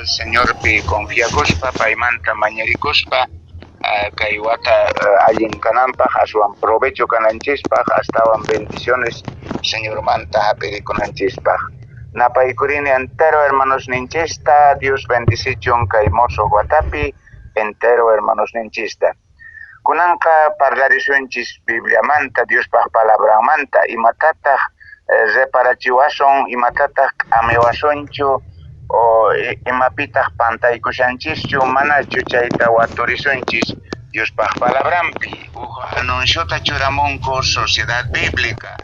Señorpi confiakuspa, paymanta mañarikuspa, kay wata allin kananpaq, aswan provecho kananchispaq, astawan bendiciones Señormanta hap'irikunanchispaq. Napaykurini entero hermanosninchista, Dios bendicichun kay mozo watapi entero hermanosninchista. Kunanqa parlarisunchis Bibliamanta, Diospaq palabranmanta, imatataq reparachiwasun, imatataq k'amiwasunchu, o imapitaq pantaykushanchischu, manachu chayta waturisunchis Diospaq palabranpi. Uj anunciota churamunku Sociedad Bíblica,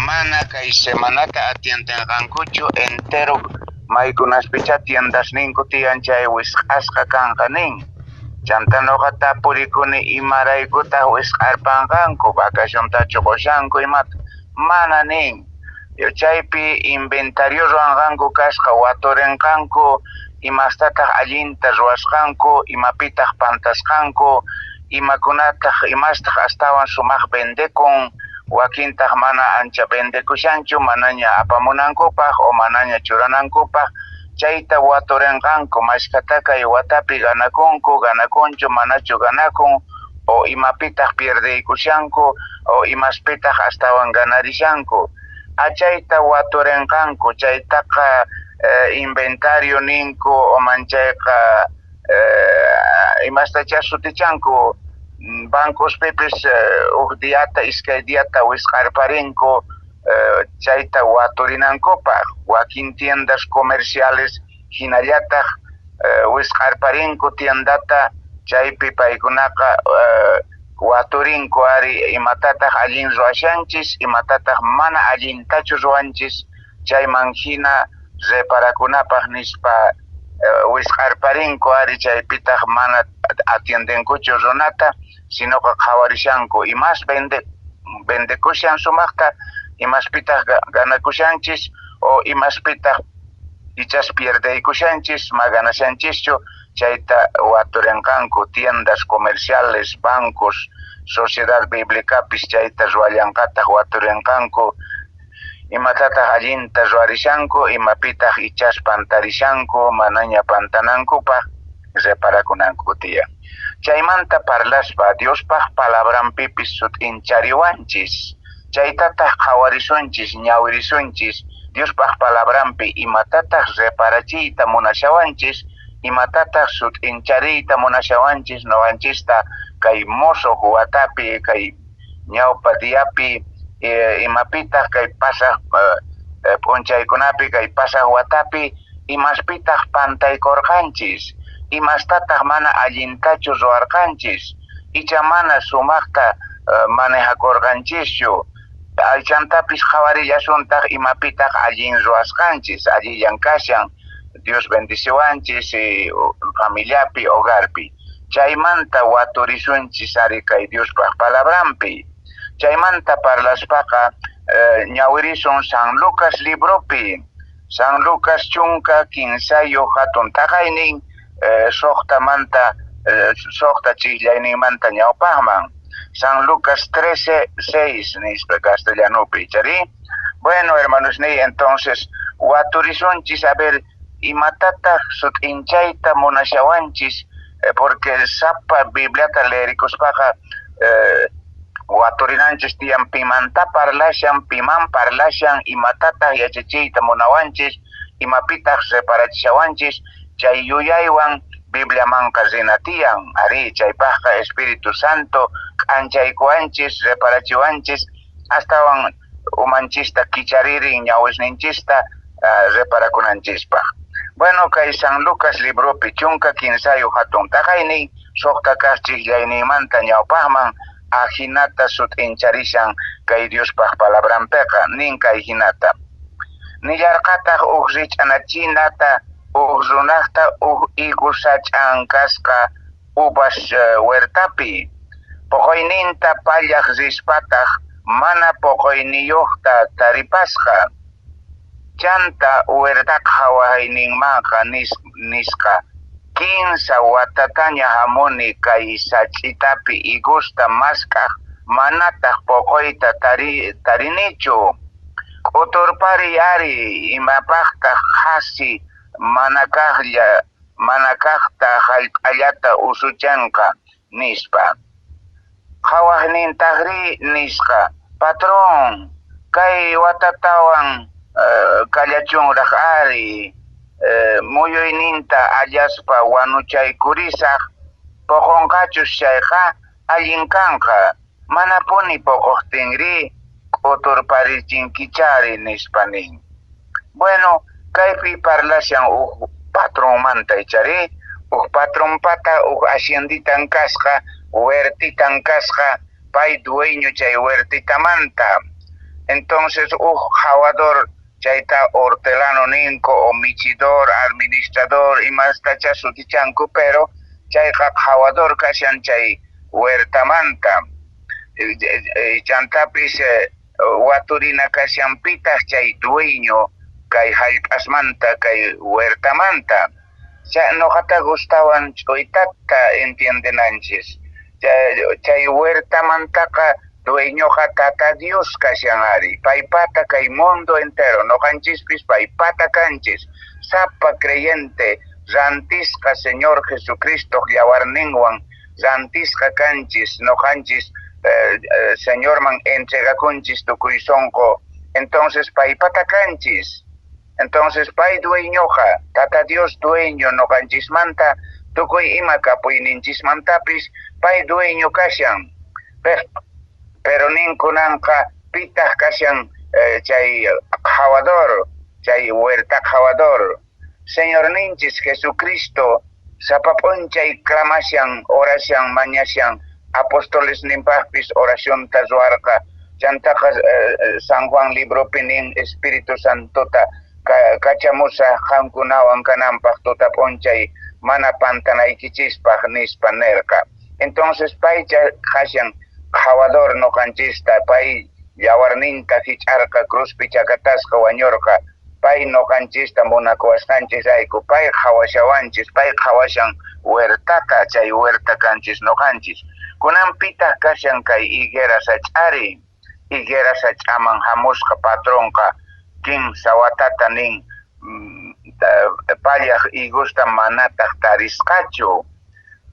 mana kay semanata atiendenqankuchu entero maykunaspichá tiendasninku tiyan chay wisq'asqa kanqa nin. Chanta noqa tapurikuni imaraykutaq wisq'arpanqanku, vacaciontachu qushanku imata, mana nin. Chaypi inventario ruwanqanku kasqa, waturinqanku imastataq allinta ruwasqanku, imapitaq pantasqanku, imakunataq imastaq astawan sumaq vendekun, wakintaq mana ancha vendekushanchu, manaña apamunankupaq o manaña churanankupaq, chayta waturinqanku, mashkhata kay watapi ganakunku, ganakunchu, manachu ganakun, o imapitaq pierdeykushanku, o imaspitaq astawan ganarishanku. Achayta waturinqanku, chaytaqa inventario ninku, o manchayqa imastachá sutichanku, bancospipis uj diata, iskay diata wisq'arparinku chayta waturinankupaq, wakin tiendas comerciales hinallataq wisq'arparinku tiendata, chaypi paykunaqa waturinku ari imatataq allin ruwashanchis, imatataq mana allintachu ruwanchis, chayman hina reparakunapaq nispa wisq'arparinku ari, chaypitaq mana atiendenkuchu runata, sinoqa qhawarishanku imas vendekushan sumaqta, imaspitaq ganakushanchis o imaspitaq ichas pierdeykushanchis, ma ganashanchischu, chayta waturinqanku tiendas comerciales, bancos, Sociedad Biblicapis chayta ruwallanqataq waturinqanku, imatataq allinta ruwarishanku, imapitaq ichas pantarishanku, manaña pantanankupaq reparakunanku tiyan. Chaymanta parlaspa Diospaq palabranpipis sut'inchariwanchis, chaytataq qhawarisunchis, ñawirisunchis, Diospaq palabranpi imatataq reparachiyta munashawanchis, imatataq sut'inchariyta munashawanchis noqanchista kay mosoq watapi, kay ñawpa diapi, imapitaq kay pasaq p'unchaykunapi, kay pasaq watapi, imaspitaq pantaykurqanchis, imastataq mana allintachu ruwarqanchis, icha mana sumaqta manejakurqanchischu, chantapis qhawarillasuntaq imapitaq allin ruwasqanchis, allillan kashan, Dios bendiciwanchis familiapi, hogarpi. Chaymanta waturisunchis ari kay Diospaq palabranpi. Chaymanta parlaspaqa ñawirisun San Lucas libropi, San Lucas chunka kinsayuq hatun t'aqaynin suqtamanta suqta chiqllayninmanta ñawpaqman. San Lucas 13, 6 nispa castellanopi, chari. Bueno, hermanos niy, entonces waturisunchis a ver imatataq sut'inchayta munashawanchis, porque sapa Bibliata leerikuspaqa waturinanchis tiyan pimanta parlashan, piman parlashan, imatataq yachachiyta munawanchis, imapitaq reparachishawanchis, chay yuyaywan Bibliamanqa rina tiyan. Ari, chaypaqqa Espíritu Santo k'anchaykuwanchis, reparachiwanchis, astawan umanchista kicharirin ñawisninchista reparakunanchispaq. Bueno, kay San Lucas libropi chunka kinsayuq hatun t'aqaynin suqta kaq chiqllayninmanta ñawpaqman ajinata sut'incharishan kay Diospaq palabranpiqa, nin kay hinata. Nillarqataq uj rich'anachinata uj runaqta uj higo sach'an kasqa uvas huertapi, poqoyninta pallaq rispataq mana poqoyniyuqta taripasqa. Chanta huertaq qhawayninmanqa nisqa, kinsa watataña hamuni kay sach'itapi higusta mask'aq manataq poqoyta tarinichu. K'uturpariy ari, imapaqtaq qhasi Manakajlla manakajta jallp'allata usuchanqa, nispa. Qhawajnintajrí nisqa, Patrón, kay watatawan kallachunraj ari, muyuyninta allaspa wanuchaykurisaj, poqonqachus chayqa allin kanqa, manapuni poqojtinrí k'uturparichinkichari, nispa nin. Bueno, kaypi parlashan uj patronmanta icharí, uj patronpata uj hacienditan kasqa, huertitan kasqa, pay dueño chay huertitamanta. Entonces uj qhawador chayta hortelano ninku o michidor, administrador imastachá sutichanku, pero chayqa qhawador kashan chay huertamanta. Chantapis waturina kashanpitaq chay dueño kay jallp'asmanta, kay huertamanta. Noqata gustawan ch'uytata entiendenanchis. Chay huertamantaqa dueñoqa Tata Dios kashan ari. Paypata kay mundo entero, noqanchispis paypata kanchis. Sapa creyente rantisqa Señor Jesucristo yawarninwan rantisqa kanchis, noqanchis Señorman entregakunchis tukuy sonqo. Entonces paypata kanchis. Entonces pay dueñoqa, Tata Dios dueño noqanchismanta, tukuy ima kapuyninchismantapis pay dueño kashan. Pero ninkunanqa pitaq kashan chay qhawador, chay huerta qhawador. Señorninchis Jesucristo sapa p'unchay clamashan, orashan, mañashan, apostolesninpaqpis oracionta ruwarqa. Chantaqa San Juan libropi nin Espíritu Santota kachamusaj qankunawan kananpaq tuta p'unchay mana pantanaykichispaq nispa nerqa. Entonces paycha kashan qhawador noqanchista, pay yawarninta jich'arqa, cruzpi chakatasqa wañurqa, pay noqanchista munakuwasqanchisrayku, pay qhawashawanchis, pay qhawashan huertata, chay huerta kanchis noqanchis. Kunanpitaq kashan kay higuera sach'ari, higuera sach'aman hamusqa patronqa kinsa watata nin pallaq higusta manataq tarisqachu.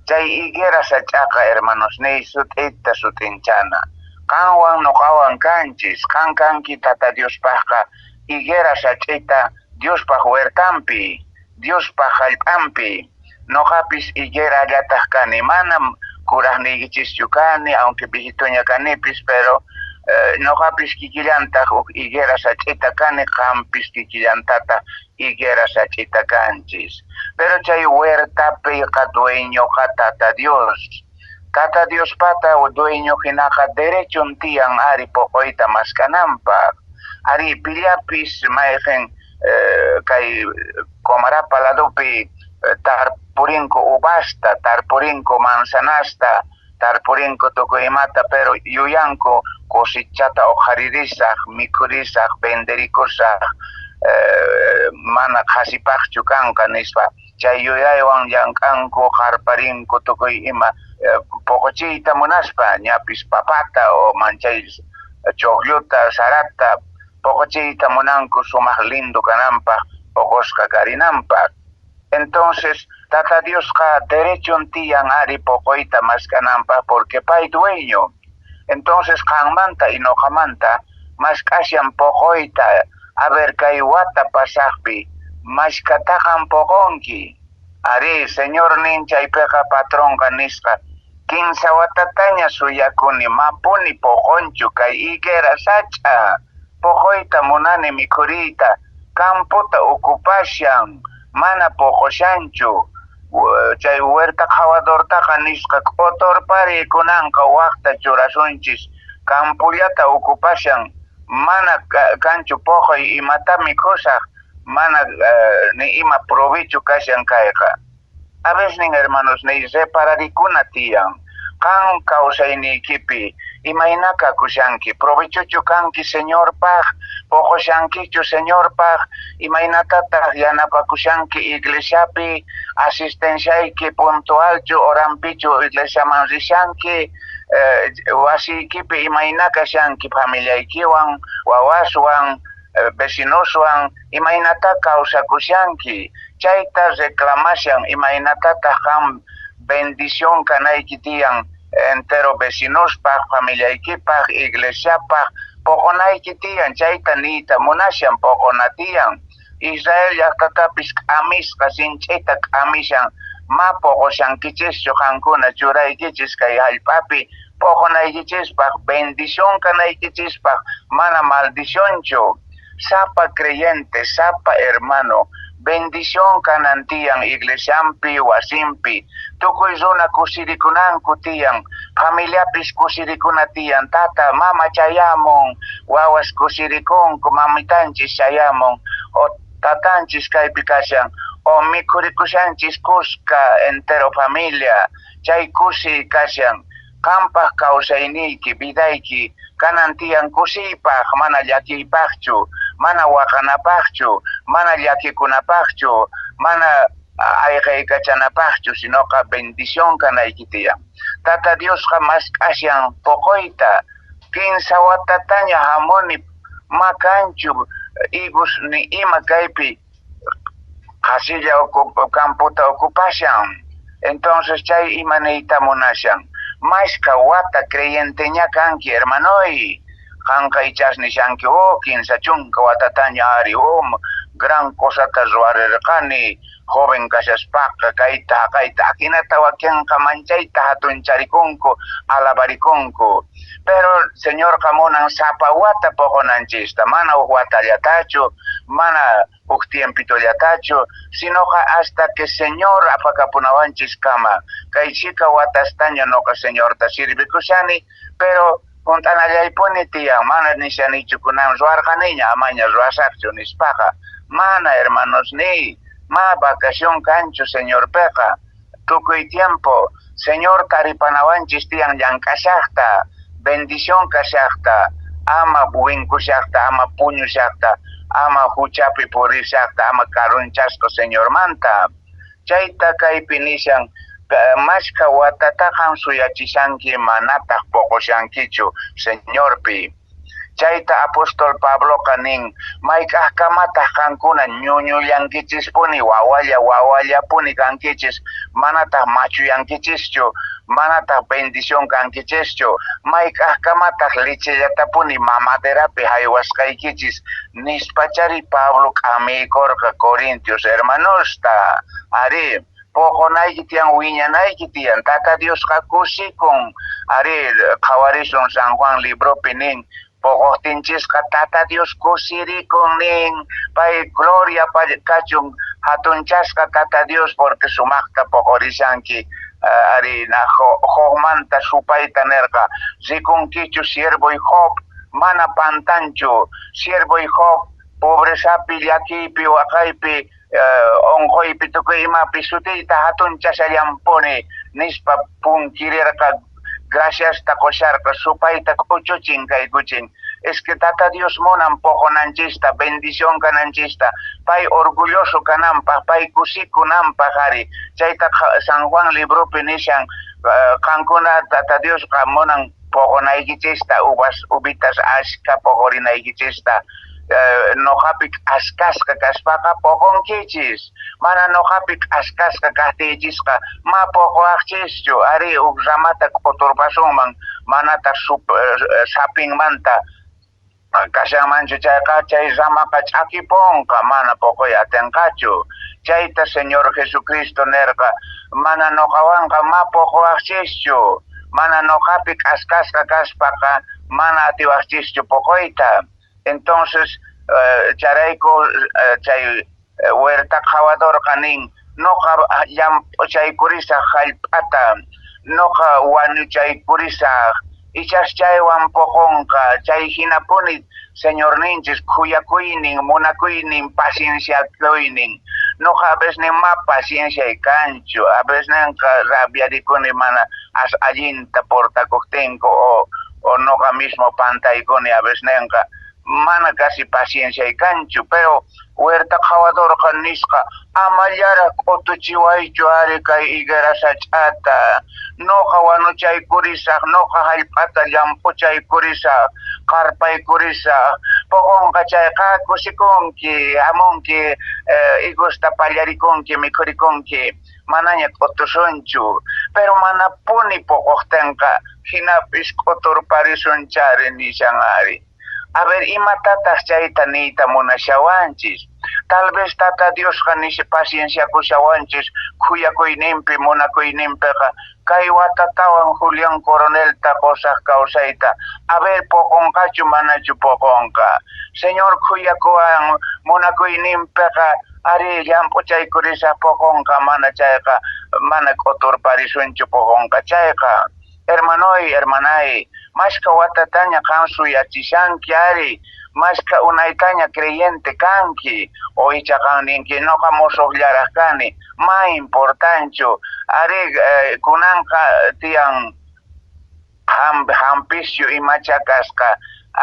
Chay higuera sach'aqa, hermanos niy, sut'ita sut'inchana. Qanwan noqawan kanchis, qan kanki Tata Diospaqqa higuera sach'ita Diospaq huertanpi, Diospaq jallp'anpi. Noqapis higuerallataq kani, manam kuraqniykichischu kani, aunque viejitoña kanipis, pero noqapis kikillantaq uj higuera sach'ita kani, qampis kikillantataq higuera sach'ita kanchis. Pero chay huertapiqa dueñoqa Tata Dios. Tata Diospata dueño hinaqa derechon tiyan ari poqoyta maskananpaq. Ari pillapis mayqen kay Comarapa ladopi tarpurinku uvasta, tarpurinku manzanasta, tarpurinku tukuy imata, pero yuyanku cosechata uqharirisaq, mikhurisaq, venderikusaq, mana qhasipaqchu kanqa nispa. Chay yuyaywan llank'anku, qarparinku tukuy ima poqochiyta munaspa, ñapis papata o manchay chojlluta, sarata poqochiyta munanku sumaq lindo kananpaq, poqosqa karinanpaq. Entonces Tata Diosqa derechon tiyan ari poqoyta maskananpaq porque pay dueño. Entonces qanmanta y noqamanta mask'ashan poqoyta, a ver kay wata pasaqpi mashkataqan poqonki. Ari, Señor nin chaypiqa patronqa nisqa, kinsa watataña suyakuni, mapuni poqonchu kay higuera sach'a, poqoyta munani mikhuriyta, campota ocupashan, mana poqoshanchu. Chay huerta qhawadortaqa nisqa, k'uturpari kunanqa waqta churasunchis, campollata ocupashan, mana kanchu poqoy, imata mikhusaq, mana ni ima provecho kashan kayqa. A veces, hermanos, niy repararikuna tiyan. Qan kawsayniykipi imayna kakushanki, provechochu kanki Señorpaq, poqoshankichu Señorpaq, imaynatataq yanapakushanki iglesiapi, asistenciayki puntualchu, horanpichu iglesiaman rishanki, wasiykipi imayna kashanki familiaykiwan, wawaswan, vecinoswan, imaynata kawsakushanki. Chayta reclamashan imaynatataq qam bendición kanayki tiyan entero vecinospaq, familiaykipaq, iglesiapaq, poqonayki tiyan, chayta niyta munashan poqona tiyan. Israel llaqtatapis k'amisqa, sinch'ita k'amishan, ma poqoshankichischu qankuna churaykichis kay hallp'api poqonaykichispaq, bendición kanaykichispaq, mana maldicionchu. Sapa creyente, sapa hermano, bendición kanan tiyan iglesianpi, wasinpi, tukuy runa kusirikunanku tiyan, familiapis kusirikuna tiyan, tata, mama chayamun, wawas kusirikunku, mamitanchis chayamun, o tatanchis kaypi kashan, o mikhurikushanchis kuska entero familia, chay kusiy kashan. Qampaq kawsayniyki, vidayki kanan tiyan kusiypaq, mana llakiypaqchu, mana waqanapaqchu, mana llakikunapaqchu, mana ayqaykachanapaqchu, sinoqa bendición kanayki tiyan. Tata Diosqa mask'ashan poqoyta, kinsa watataña hamuni ma kanchu higos ni ima kaypi qhasilla campota ocupashan. Entonces chay ima niyta munashan, mashkha wata creyenteña kanki hermanoy, qanqa ichas nishanki, oh, 30 watataña ari, oh, gran cosata ruwarirqani, joven kashaspaqa kayta haqayta, ajinata wakinqa manchayta hatuncharikunku, alabarikunku. Pero Señorqa munan sapa wata poqonanchista, mana huk watallatachu, mana huk tiempitollatachu, sinoqa hasta que Señor apakapunawanchis kama. Kay chhika watastaña noqa Señorta sirvikushani, pero hunt'anallaypuni tiyan, mana nishanichu kunan ruwarqaniña, amaña ruwasaqchu nispaqa. Mana, hermanosniy, ma vacación kanchu Señorpiqa. Tukuy tiempo Señor taripanawanchis tiyan llank'ashaqta, bendición kashaqta, ama winkushaqta, ama puñushaqta, ama huchapi purishaqta, ama karunchasqa Señormanta. Chayta kaypi nishan, mashkha watataqan suyachishanki manataq poqoshankichu Señorpi. Chayta apóstol Pabloqa nin, mayk'aqkamataq qankuna ñuñullankichispuni, wawalla wawallapuni kankichis, manataq machuyankichischu, manataq bendición kankichischu, mayk'aqkamataq lechellatapuni mamaderapi haywasqaykichis, nispachari Pablo k'amiykurqa Corintios hermanosta. Arí, poqonayki tiyan, wiñanayki tiyan. Tata Diosqa kusikun. Arí, qhawarisun San Juan libropi nin, poqoqtinchisqa Tata Dios kusirikun nin, pay gloria kachun, hatunchasqa Tata Dios, porque sumaqta poqorishanki. Ari, na Jobmanta supayta nerqa, rikunkichu siervoy Job, mana pantanchu, siervoy Job, pobrezapi, llakiypi, waqaypi, onqoypi, tukuy imapi sutiyta hatunchashallampuni, nispa punkirirqa, graciasta qosharqa, supayta k'uchuchin kaykuchin. Es que Tata Dios munan poqonanchista, bendición kananchista, pay orgulloso kananpaq, pay kusikunanpaq ari. Chayta San Juan libropi nishan, qankuna Tata Diosqa munan poqonaykichista, uvas, uvitas ashka poqorinaykichista. Noqapi k'askasqa kaspaqa poqonkichis, mana noqapi k'askasqa kaqtiykichisqa ma poqowaqchischu. Ari, huk ramata k'uturpasunman, manataq sapinmanta kashanmanchu chayqa, chay ramaqa ch'akipunqa, mana poqoy atinqachu. Chayta Señor Jesucristo nerqa, mana noqawanqa ma poqowaqchischu, mana noqapi k'askasqa kaspaqa mana atiwaqchischu poqoyta. Entonces, chayrayku chay huerta qhawadorqa nin, noqa llamp'uchaykurisaq hallp'ata, noqa wanuchaykurisaq, ichas chaywan poqonqa. Chay hinapuni Señorninchis khuyakuynin, munakuynin, pacienciakuynin. Noqa a veces ma pacienciay kanchu, a veces ninqa rabiarikuni mana as allinta portakuqtinku, o noqa mismo pantaykuni a veces ninqa, mana casi pacienciay kanchu. Pero huerta qhawadorqa nisqa, amallaraq k'utuchiwaychu ari kay higuera sach'ata, noqa wanuchaykurisaq, noqa hallp'ata llamp'uchaykurisaq, qarpaykurisaq, Poqonqa chayqa kusikunki, hamunki, higusta pallarikunki, mikhurikunki, manaña k'utusunchu. Pero manapuni poqoqtinqa hinapis k'uturparisunchari nishan ari. A ver, imatataq chayta niyta munashawanchis? Tal vez Tata Diosqa nish pacienciakushawanchis khuyakuyninpi, munakuyninpiqa kay watatawan Julián Coronelta qosaq kawsayta. A ver, poqonqachu manachu poqonqa. Señor khuyakuwan munakuyninpiqa ari llamp'uchaykurisaq poqonqa mana chayqa mana k'uturparisunchu poqonqa chayqa. Hermanoy, hermanay, mashka watataña qan suyachishanki ari, mashka unaytaña creyente kanki, o icha qan ninki noqa mosoqllaraq kani, ma importanchu, ari kunanqa tiyan hampisyu imacha kasqa,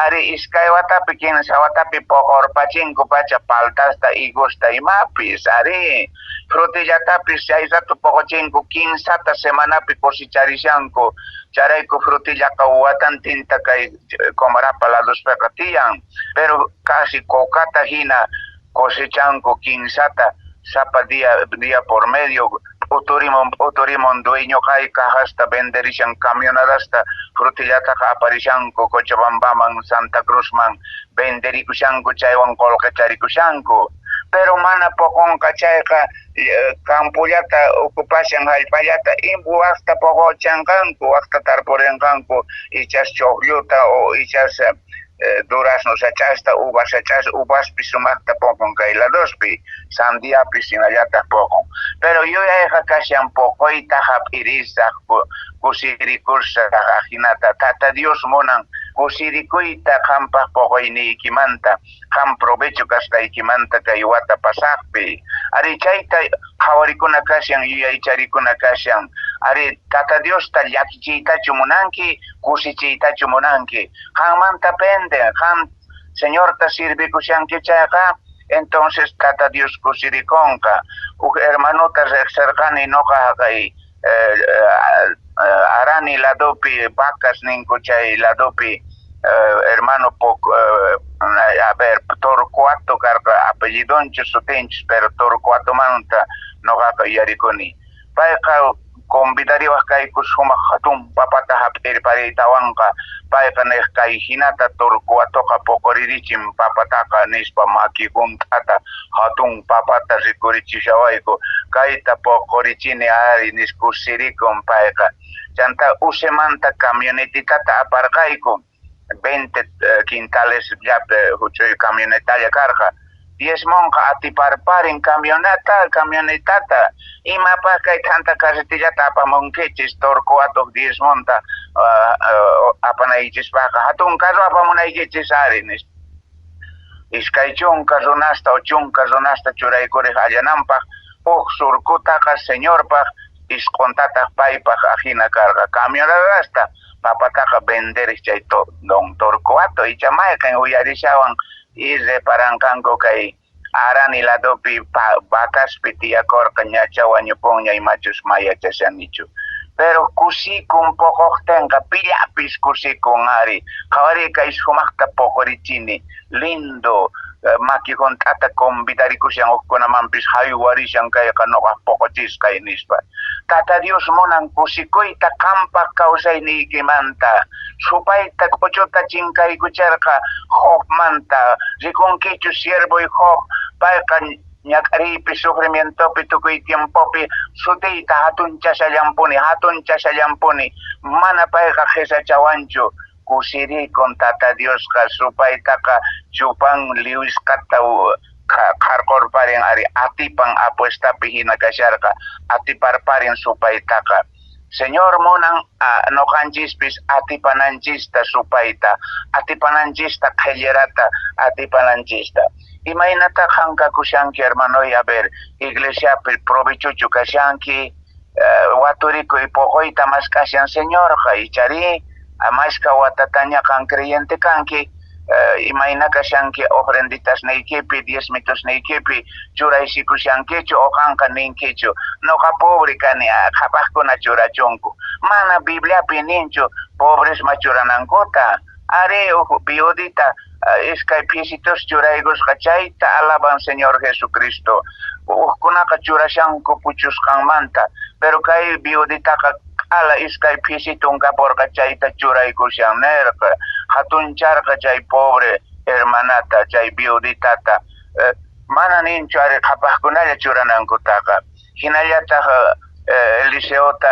ari iskay watapi, kinsa watapi poqorpachinku pacha paltasta, higusta imapis, ari frutillatapis chay rato poqochinku kinsata semanapi cosecharishanku, chayrayku frutillaqa watantinta kay Comarapa ladospiqa tiyan, pero casi cocata hina cosechanku kinsata sapa día, día por medio, p'uturimun p'uturimun dueñoqa cajasta venderishan camionadasta frutillataqa aparishanku Cochabambaman, Santa Cruzman venderikushanku chaywan qolqecharikushanku. Pero mana poqonqa chayqa campollata ocupashan hallp'allata waqta poqochanqanku, waqta tarpurinqanku ichas ch'uqlluta o ichas durazno sach'asta, uva sach'as, uvaspi sumaqta poqon kay ladospi, sandiapis hinallataq poqon. Pero yuyayqa kashan poqoyta hap'irisaq, kusirikusaq ajinata. Tata Dios munan kusirikuyta qampaq poqoyniykimanta, qam provecho kasqaykimanta kay wata pasaqpi. Ari chayta qhawarikuna kashan, yuyaycharikuna kashan. Ari Tata Diosta llakichiytachu munanki, kusichiytachu munanki. Qanmanta penden, qam Señorta sirvikushanki chayqa, entonces Tata Dios kusirikunqa. Huk hermanota riqsirqani noqa kay Arani ladopi, vacas ninku chay ladopi, hermano a ver, Torcuato karqa apellidonchus sutinchus, pero Torcuatomanta noqaqa yuyarikuni. Payqa convidariwaq kayku sumaq hatun papata hap'irpariytawanqa, payqa niq kay hinata Torcuatoqa poqoririchin papataqa nispa maki hunt'ata hatun papata rikurichishawayku, kayta poqorichini ari nis kusirikun payqa. Chanta Usemanta camionetitata aparqayku, 20 quintales llapi huch'uy camionetalla karqa. Diezmonqa atiparparin camioneta, camionetata. Imapaq kay thanta carretillata apamunkichis Torcuatoq diezmonta apanaykichispaqqa hatun carro apamunaykichis ari nispa. Iskay chunka runasta o chunka runasta churaykuriq allananpaq huk surkutaqa Señorpaq isq'untataq paypaq ajina karqa. Camionadasta papataqa venderiq chay don Torcuato icha mayqen uyarishawan y reparanqanku kay Arani ladopi vacaspi tiyakurqa ñacha wañupunña imachus mayachashanichu. Pero kusikun poqoqtinqa pillapis kusikun ari. Qhawariy kay sumaqta poqorichini, lindo maki hunt'ata convidarikushan hukkunamanpis haywarishan kayqa noqaq poqochisqay nispa. Tata Dios munan kusikuyta qampaq kawsayniykimanta. Supayta k'uchuta chinkaykucherqa Jobmanta. Rikunkichu siervoy Job, payqa ñak'ariypi sufrimientopi tukuy tiempopi sutiyta hatunchashallampuni, hatunchashallampuni, mana payqa qhesachawanchu. Kusirikun Tata Diosqa supaytaqa chupan liwisqata qharqorparin ari atipan apuestapi hina kasharqa atiparparin supaytaqa. Señor munan noqanchispis atipananchista supayta, atipananchista qhellerata, atipananchista. Imaynata qan kakushanki, hermanoy? A ver, iglesiapi provechochu kashanki, waturikuy poqoyta mask'ashan Señorqa, ichari mashka watataña qan creyente kanki, imayna kashanki ofrenditasniykipi, diezmitosniykipi, churaysikushankichu o qanqa ninkichu, noqa pobre kani, qhapaqkuna churachunku. Mana Bibliapi ninchu pobresma churanankuta. Ari viudita Iskay phisitus churaykusqa, chayta alaban Señor Jesucristo. Ujkunaqa churashanku puchusqanmanta, pero kay viuditaqa q'ala iskay phisitun kaporqa, chayta churaykushan nerqa. Jatuncharqa chay pobre hermanata, chay viuditata. Mana ninchu ari qhapajkunalla churanankutaqa. Jinallataj Eliseota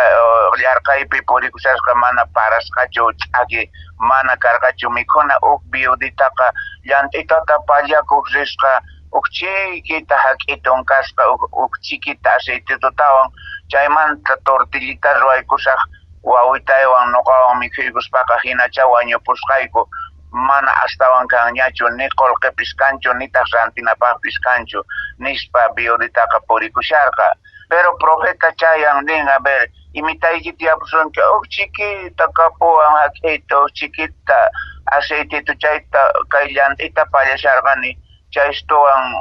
yarqaypi purikushasqa, mana parasqachu, ch'aki, mana karqachu mikhuna, uj viuditaqa llant'itata pallakuj risqa, uj chikita jak'itun kasqa, uj chikita aceititotawan, chaymanta tortillita ruwaykusaj wawitaywan noqawan mikhuykuspaqa jinachá wañupusqayku, mana astawan kanñachu, ni qolqepis kanchu, nitaj rantinapajpis kanchu, nispa viuditaqa purikusharqa. Pero profeta chayan, nin: "A ver, imitayki tiyapusunki?" "Uj chiquita kapuwan jak'ito, uj chiquita aceitito, chayta kay llant'ita pallasharqani, chaystuwan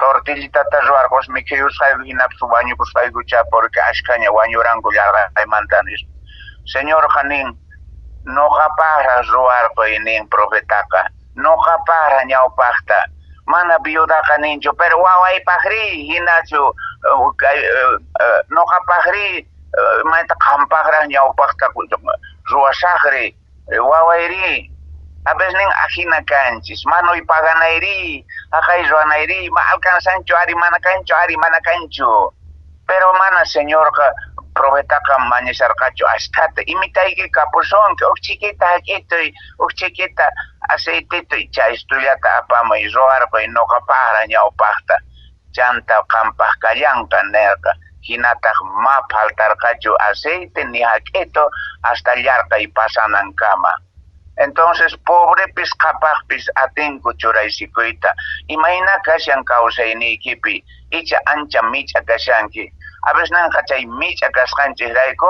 tortillitata ruwarqos, mikhuyusqayku, hinapis wañupusqaykuchá, porque ashkhaña wañuranku yarqaymanta", nispa. Señorqa nin: "Noqapajraj ruwarqoy", nin profetaqa, "noqapajraj ñawpajta". Mana viudaqa ninchu: "Pero wawaypajrí hinachu, kay noqapajrí mayta qampajraj ñawpajta ruwasajri, wawayrí?" A veces nin ajina kanchis: "Manuy paganayrí, jaqay ruwanayrí, ma alcanzanchu ari, mana kanchu ari, mana kanchu". Pero mana Señorqa profetaqa mañasharqachu ashkhata. "Imitayki kapusunki? Uj chiquita jak'ituy, uj chiquita aceitituy, chaystullata apamuy, ruwarquy noqapajraj ñawpajta, chanta qampaj kallanqa", nerqa. Hinataq ma faltarqachu aceite ni jak'itu hasta yarqay pasanankama. Entonces pobrepis qhapaqpis atinku churaysikuyta. Imayna kashan kawsayniykipi? Icha ancha mich'a kashanki. A veces nanqa chay mich'a kasqanchikrayku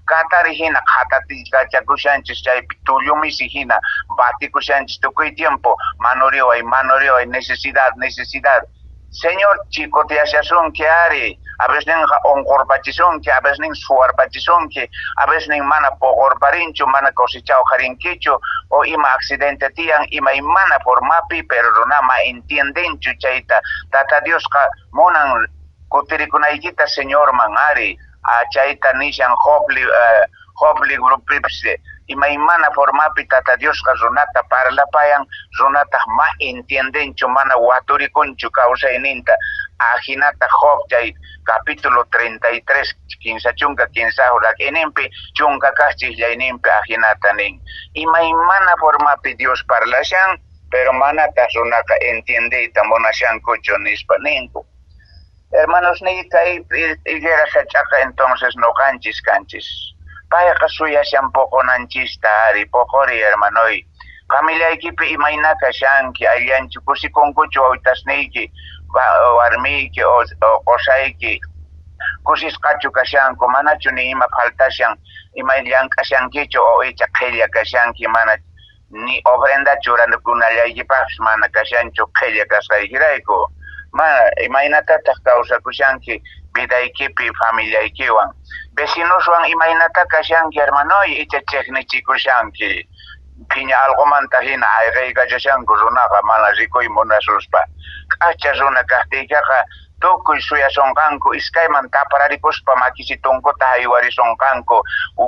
katari hina qhatatichakushanchis, chaypi tullumisi hina batikushanchis tukuy tiempo: "Manuriway, manuriway, necesidad, necesidad". Señor chikoteashasunki ari. A veces ninqa unqurpachisunki, a veces nin suwarpachisunki, a veces nin mana poqorparinchu, mana cosecha uqharinkichu, o ima accidente tiyan, imaymana formapi, pero runama entiendenchu chayta. Tata Diosqa munan kutirikunaykita Señorman ari. Chayta nishan Job libropipis, imaymana formapi Tata Diosqa runata parlapayan, runataq ma entiendenchu, mana waturikunchu kawsayninta. Ajinata Job chay capítulo 33, 33 rak'inimpi, 10 kaq chiqllayninpi ajinata nin. Imaymana formapi Dios parlashan, pero manataq runaqa entiendeyta munashankuchu nispa ninku. Hermanos, ni kay higuera sach'aqa entonces noqanchis kanchis. Payqa suyashan poqonanchista ari. Poqori, hermanoy. Familiaykipi imayna kashanki? Allanchu, kusikunkuchu wawitasniyki, warmiyki o qosayki? Kusisqachu kashanku? Manachu ni ima faltashan? Ima llank'ashankichu o icha qhella kashanki, mana ni ofrenda churanakunallaykipaqpis mana kashanchu qhella kasqaykirayku? Mana imaynatataq kawsakushanki vidaykipi familiaykiwan? Vecinoswan imaynata kashanki, hermanoy? Icha chiqnichikushanki? Phiña alqumanta hina ayqiykachashanku runaqa mana rikuy munasuspa. K'acha runa kaqtiykiqa tukuy suyasunqanku, iskayman tapararikuspa makisitunkuta haywarisunqanku.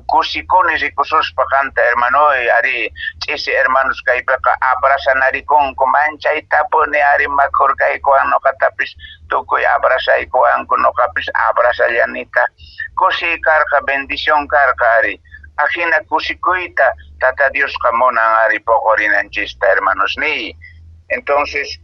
Kusikuni rikususpa qanta, hermanoy, ari. Ch'isi hermanos kaypiqa abrazanarikunku manchaytapuni ari, makhurkaykuwan noqatapis tukuy abrazaykuwanku, noqapis abrazallanita. Kusiy karqa, bendición karqa ari. Ajina kusikuyta Tata Diosqa munan ari poqorinanchista, hermanos niy. Entonces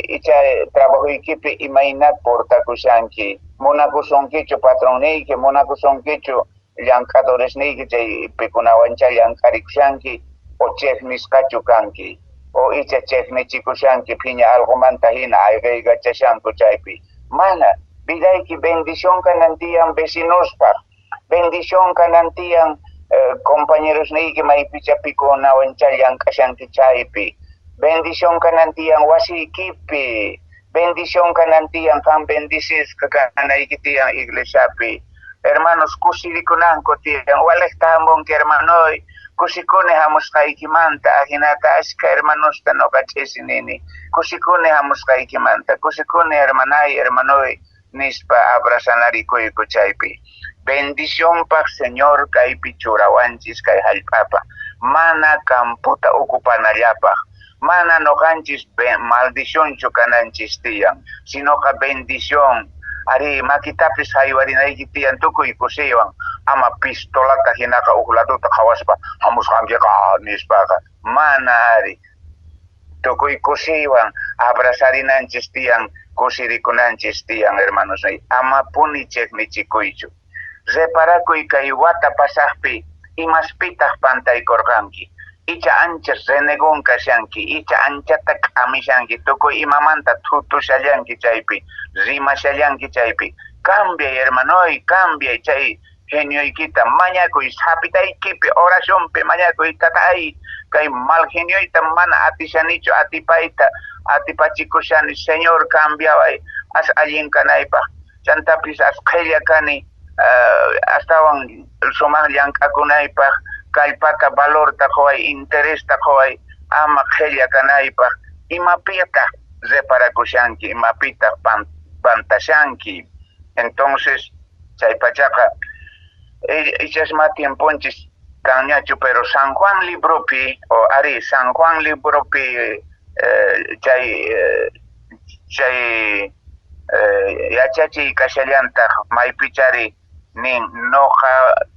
icha trabajoykipi imayna portakushanki? Munakusunkichu patronniyki? Munakusunkichu llank'adoresniyki, chay pikunawancha llank'arikushanki? O chiqnisqachu kanki? O icha chiqnichikushanki, phiña alqumanta hina ayqiykachashanku chaypi? Mana vidayki bendición kanan tiyan vecinospaq, bendición kanan tiyan compañerosniyki maypicha pikunawancha llank'ashanki chaypi, bendición kanan tiyan wasiykipi, bendición kanan tiyan qan, bendicisqa kanayki tiyan iglesiapi. Hermanos kusirikunanku tiyan: "Walejta hamunki, hermanoy". Kusikuni hamusqaykimanta, ajinata ashka hermanosta noqa ch'isi nini. Kusikuni hamusqaykimanta, kusikuni hermanay, hermanoy, nispa abrazanarikuyku chaypi. Bendicionpaq Señor kaypi churawanchis kay hallp'apa, mana campota ocupanallapaq, mana noqanchis maldicionchu kananchis tiyan, sinoqa bendición. Ari, makitapis haywarinayki tiyan tukuy kusiywan, ama pistolata hinaqa uj laduta qhawaspa hamusqankiqa nispaqa, mana ari. Tukuy kusiywan abrazarinanchis tiyan, kusirikunanchis tiyan, hermanos, amapuni chiqnichikuychu. Reparakuy kay wata pasaqpi imaspitaq pantaykurqanki, icha ancha renegón kashanki, icha anchata k'amishanki, tukuy imamanta thutushallanki chaypi, rimashallanki chaypi. Cambiay, hermanoy, cambiay chay genioykita, mañakuy sapitaykipi, oracionpi mañakuy, tatay, kay mal genioyta mana atishanichu atipayta, atipachikushani, Señor, cambiaway, as allin kanaypaq, chantapis as qhella kani, astawan sumaq llank'akunaypaq, kallpata, valorta quway, interesta quway, ama qhella kanaypaq. Imapitaq reparakushanki, imapitaq pantashanki. Entonces, chay pachaqa ichasma tiemponchis kanñachu, pero San Juan libropi, o ari, San Juan libropi chay yachachiy kashallantaq maypichari nin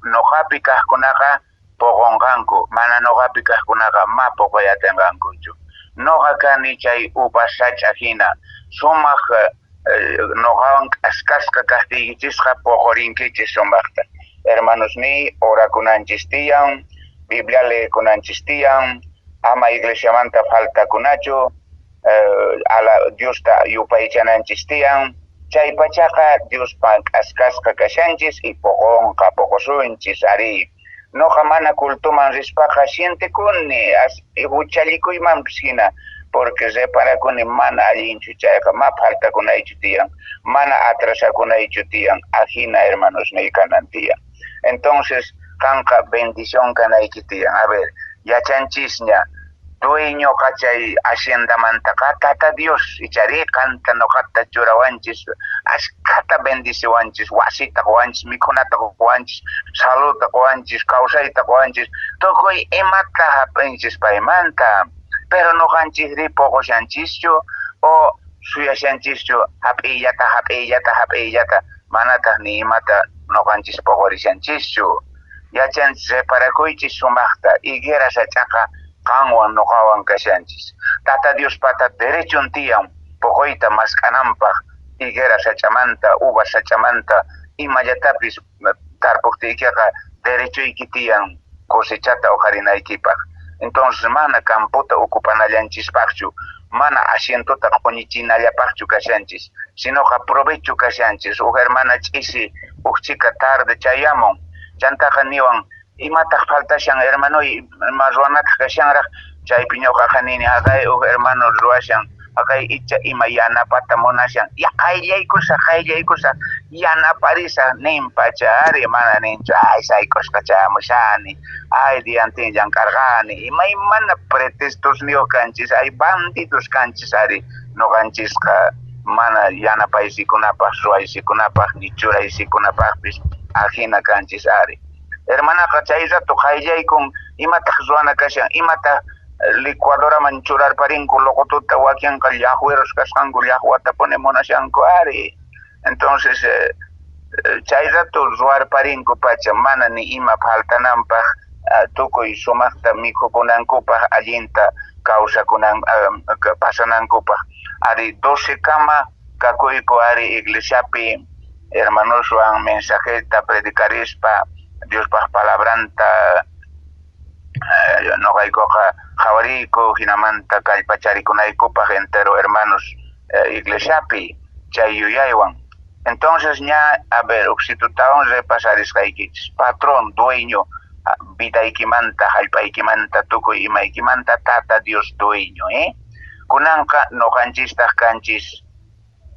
noqapi kaqkunaqa poqonqanku, mana noqapi kaqkunaqa ma poqoyatinqankuchu. Noqa kani chay uva sach'a hina, sumaq noqawan k'askasqa kaqtiykichisqa poqorinkichis sumaqta. Hermanos ni orakunanchis tiyan, Biblia leekunanchis tiyan, ama iglesiamanta faltakunachu, ala Diosta yupaychananchis tiyan. Chay pachaqa Diospa k'askasqa kashanchis y poqonqa, poqosunchis ari. Noqa mana cultoman rispaqa sientekuni huchallikuymanpis hina, porque reparakuni mana allinchu chayqa, ma faltakunaychu tiyan, mana atrasakunaychu tiyan, ajina hermanos ni kanan tiyan. Entonces, qanqa bendición kanayki tiyan. A ver, yachanchisña, dueñoqa chay haciendamantaqa Tata Dios, ichari qanta noqata churawanchis, ashkhata bendiciwanchis, wasita quwanchis, mikhunata quwanchis, saludta quwanchis, kawsayta quwanchis, tukuy imata hap'inchis paymanta. Pero noqanchisri poqoshanchischu o suyashanchischu hap'iyllata, hap'iyllata, hap'iyllata, manataq ni imata noqanchis poqorishanchischu. Yachanchis, reparakuychis sumaqta, higuera sach'aqa qanwan noqawan kashanchis. Tata Diospata derechon tiyan poqoyta mask'ananpaq higuera sach'amanta, uva sach'amanta, imallatapis tarpuqtiykiqa derechoyki tiyan cosechata uqharinaykipaq. Entonces mana campota ocupanallanchispaqchu, mana asientota q'uñichinallapaqchu kashanchis, sinoqa provecho kashanchis. Uj hermana ch'isi uj chika tarde chayamun, chantaqa niwan, imataq faltashan hermanoy, ima ruwanataq kashanraq, chaypi ñuqaqa nini, haqay uj hermano ruwashan, haqay icha ima yanapata munashan, ya qayllaykusaq, qayllaykusaq, yanaparisaq nin pacha, ari mana ninchu, ay sayk'usqa chayamushani, ay diantin llank'arqani, imaymana pretextos niyuq kanchis, ay bandidos kanchis ari, noqanchisqa mana yanapaysikunapaq, ruwaysikunapaq, ni churaysikunapaqpis ajina kanchis ari. Hermanaqa chay rato qayllaykun, imataq ruwana kashan, imataq licuadoraman churarparinku loqotuta, wakinqa llaqwiros kasqanku llaqwatapuni munashanku ari. Entonces chay rato ruwarparinku pacha, mana ni ima faltananpaq, tukuy sumaqta mikhukunankupaq, allinta kawsakunan pasanankupaq. Ari 12 kama kakuyku ari iglesiapi hermanoswan mensajeta predicarispa, Diospaq palabranta noqaykuqa qhawariyku, hinamanta kallpacharikunaykupaq entero hermanos iglesiapi chay yuyaywan. Entonces ña, a ver, uksitutawan repasarisqaykichis, patrón, dueño, vidaykimanta, hallp'aykimanta, tukuy imaykimanta, Tata Dios dueño, eh? Kunanqa noqanchistaq kanchis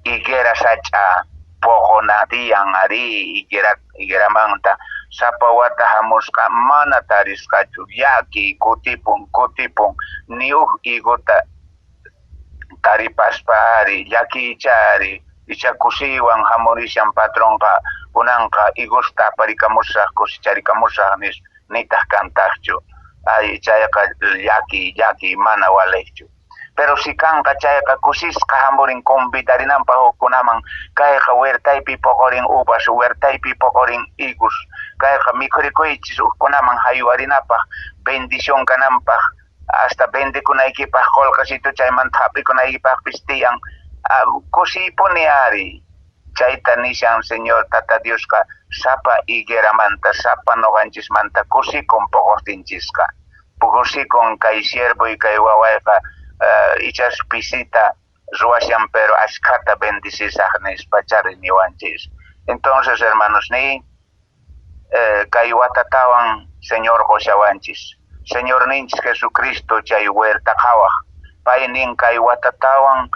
higuera sach'a, poqona tiyan ari higueramanta. Sapa wata hamusqa mana tarisqachu. Llakiy kutipun, kutipun, ni huk higota taripaspa ari, llakiycha ari, icha kusiywan hamurishan patronqa, kunanqa higosta aparikamusaq, cosecharikamusaq nispa, nitaq kantaqchu. Ay, chayqa llakiy, llakiy, mana waliqchu. Pero si kanqa chayqa kusisqa hamurin convidarinanpaq hukkunaman, kayqa huertaypi poqorin uvas, huertaypi poqorin higos, kayqa mikhurikuychis hukkunaman haywarinapaq, bendición kananpaq, hasta vendekunaykipaq qolqesito chaymanta hap'ikunaykipaqpis tiyan. Kusiypuni ari. Chayta nishan Señor Tata Diosqa sapa higueramanta, sapa noqanchismanta kusikun poqoqtinchisqa. Kusikun kay siervoy, kay wawayqa ichas pisita ruwashan, pero ashkhata bendicisaq nispa chari niwanchis. Entonces, hermanos ni, kay watatawan Señor qoshawanchis. Señorninchis Jesucristo chay huerta qhawaq. Pay nin kay watatawan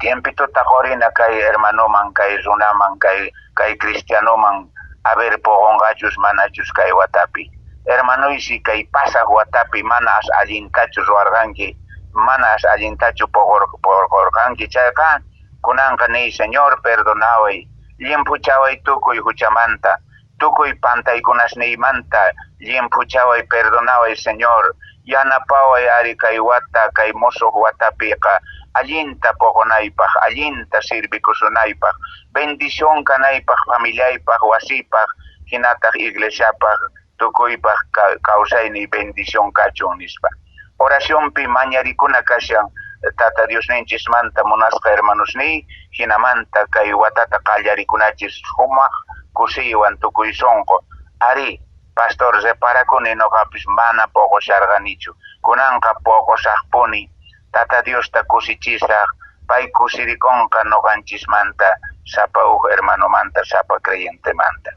tiempituta qorina kay hermanoman, kay runaman, kay cristianoman, a ver poqonqachus manachus kay watapi. Hermanoysi kay pasaq watapi mana as allintachu ruwarqanki, mana as allintachu poqorqanki chayqa, kunanqa niy, Señor, perdonaway, llimphuchaway tukuy huchamanta, tukuy pantaykunasniymanta, llimphuchaway, perdonaway, Señor, yanapaway ari kay wata, kay musuq watapiqa, allinta poqonaypaq, allinta sirvikusunaypaq, bendición kanaypaq, familiaypaq, wasipaq, hinataq iglesiapaq, tukuypaq kawsayniy bendición kachun nispa. Oracionpi mañarikuna kashan Tata Diosninchismanta munasqa hermanosniy, hinamanta kay watata qallarikunachis sumaq kusiywan tukuy sunqu. Ari, pastor, reparakuni noqapis mana poqosharqanichu. Kunanqa poqosaqpuni. Tata Diosta kusichisaq, pay kusirikunqa noqanchismanta, sapa huk hermanomanta, sapa creyentemanta.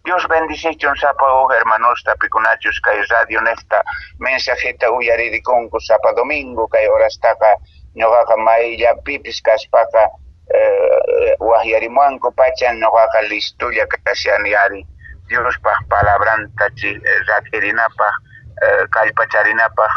Dios bendicichun sapa huk hermanosta pikunachus kay radio nesta mensajeta uyaririkunku sapa domingo kay horastaqa ñuqaqa mayllapipis kaspaqa waqyarimuwanku pacha ñuqaqa listolla kashani ari Diospaq palabranta rak'irinapaq, kallpacharinapaq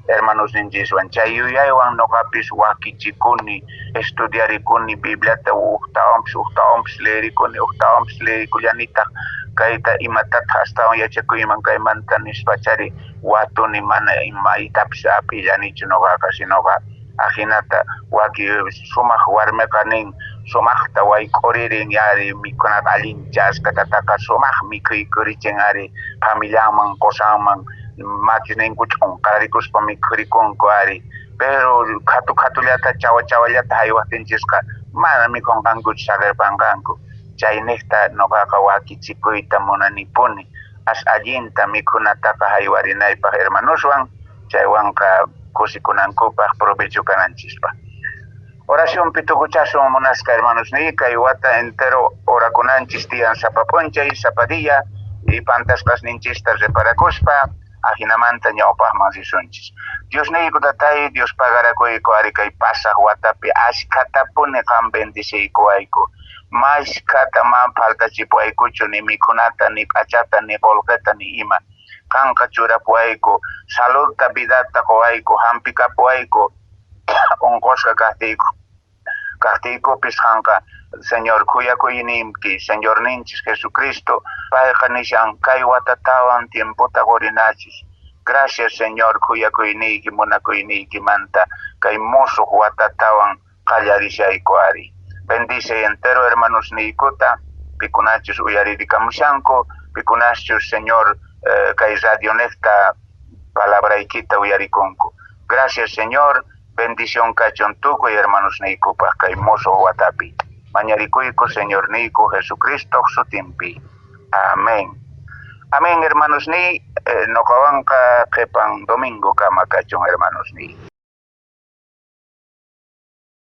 hermanosninchiswan. Chay yuyaywan ñuqapis wakichikuni, estudiarikuni Bibliata huktawanpis leerikuni, huktawanpis leerikullanitaq kayta imatataq astawan yachakuyman kaymanta nispa chari watuni mana imaytapis ap'illanichu ñuqaqa, sinoqa ajinata waki sumaq warmiqa nin sumaqta wayk'uririn ari mikhunata allinchasqa tataqa sumaq mikhuykurichin ari familianman qosanman makisninku ch'unqarikuspa mikhurikunku ari, pero khatu khatullata chawa chawallata haywaqtinchisqa mana mikhunqankuchu, saqirpanqanku. Chayniqta ñuqaqa wakichikuyta munanipuni as allinta mikhunataqa haywarinaypaq hermanoswan, chaywanqa kusikunankupaq provecho kananchispaq. Oracionpi tukuchasun munasqa hermanosniy, kay wata entero orakunanchis tiyan sapa p'unchay, sapa día, y pantasqasninchista reparakuspa ajinamanta ñawpaqman risunchis. Diosniyku Tatay, Dios pagarakuyku ari kay pasaq watapi ashkhatapuni qan bendiciykuwayku. Mashkhata man faltachipuwaykuchu ni mikhunata, ni p'achata, ni qolqeta, ni ima. Qanqa churapuwayku, saludta, vidata quwayku, hampikapuwayku, unqusqa kaqtiyku. Kaqtiykupis qanqa, Señor, khuyakuyniyki, Señorninchis Jesucristo, payqa nishan kay watatawan tiempota qorinachis. Gracias, Señor, khuyakuyniyki, munakuyniykimanta kay musuq watatawan qallarishayku ari. Bendice entero hermanosniykuta, pikunachus uyaririkamushanku, pikunachus, Señor, kay radio nesta palabraykita uyarikunku. Gracias, Señor, bendición kachun tukuy hermanosniykupaq kay musuq watapi. Mañarikuyku Señorniyku Jesucristo sutinpi. Amén. Amén, hermanosniy. Noqawanqa qhipan domingo kama kachun, hermanosniy.